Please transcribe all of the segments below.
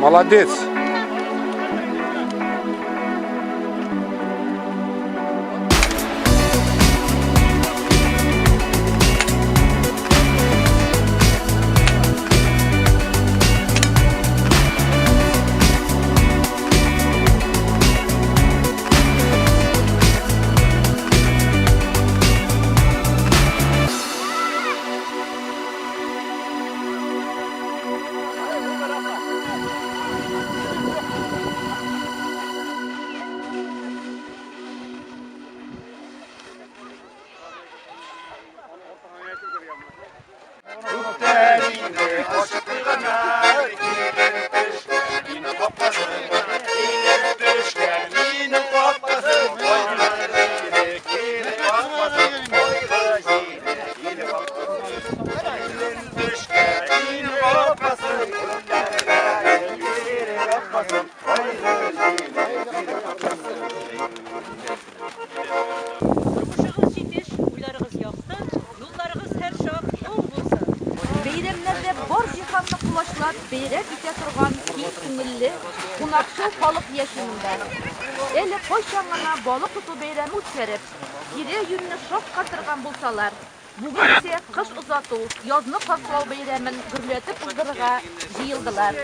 Молодец! Тормышыгыз җитеш, уйларыгыз якты, юлларыгыз һәрчак уң булсын! Бәйрәмнәрдә бар җиһанны колачлап бәйрәм итә торган киң күңелле, кунакчыл халык яши монда. Әле кайчан гына балык тоту бәйрәме үткәреп, тирә-юньне шаккатырган булсалар, Бүген исә кыш озату, язны каршылау бәйрәмен гөрләтеп уздырырга җыелдылар.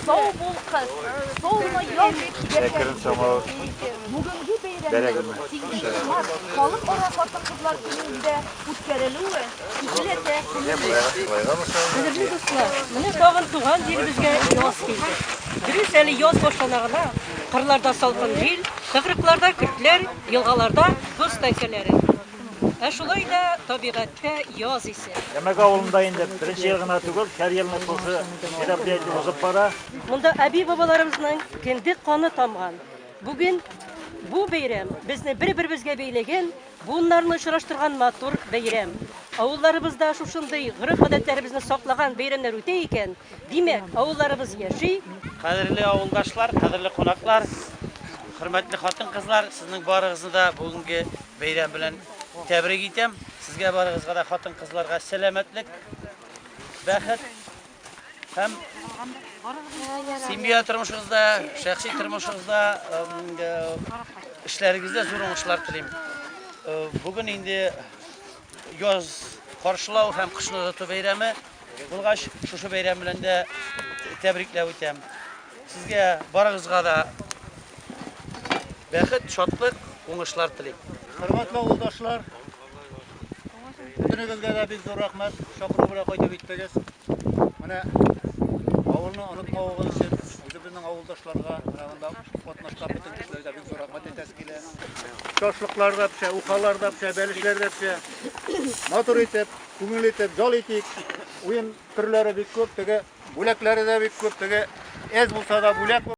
Сау бул, кыш, саумы, яз дип дәшәр идек. Бүгенге бәйрәмнең сигезенче март Халыкара хатын-кызлар көнендә үткәрелүе икеләтә күңелле. Кадерле дуслар, менә тагын туган җиребезгә яз килде. Дөрес, әле яз башлана гына. Кырларда салкын җил, тыкрыкларда көртләр, елгаларда боз тәңкәләре. Ә шулай да табигатьтә яз исе. Ямәк авылында инде беренче ел гына түгел, һәр елны шушы мероприятие узып бара. Монда әби-бабаларыбызның кендек каны тамган. Бүген бу бәйрәм безне бер-беребезгә бәйләгән, буыннарны очраштырган матур бәйрәм. Авылларыбызда шушындый гореф-гадәтләребезне саклаган бәйрәмнәр үтә икән, димәк, авылларыбыз яши. Кадерле авылдашлар, кадерле кунаклар, хөрмәтле хатын-кызлар, сезнең барыгызны да бүгенге Бәйрәм белән тәбрик итәм. Сезгә барыгызга да хатын-кызларга сәламәтлек, бәхет һәм семья тормышыгызда, шәхси тормышыгызда, эшләрегездә зур уңышлар телим. Бүген инде яз каршылау һәм кышны озату бәйрәме булгач, шушы бәйрәм белән дә тәбрикләп үтәм. Сезгә барыгызга да бәхет, шатлык, уңышлар телим. Хөрмәтле авылдашлар, бөтенегезгә дә бик зур рәхмәт, чакыру белән кайтып иттегез. Менә авылны онытмавыгыз өчен үзебезнең авылдашларга, менә монда катнашкан бөтен кешеләргә бик зур рәхмәт әйтәсе килә. Шашлыклар да пешә, ухалар да пешә, бәлешләр дә пешә. Матур итеп, күңел итеп, ял итик. Уен төрләре бик күп, теге бүләкләре дә бик күп, теге әз булса да бүләк.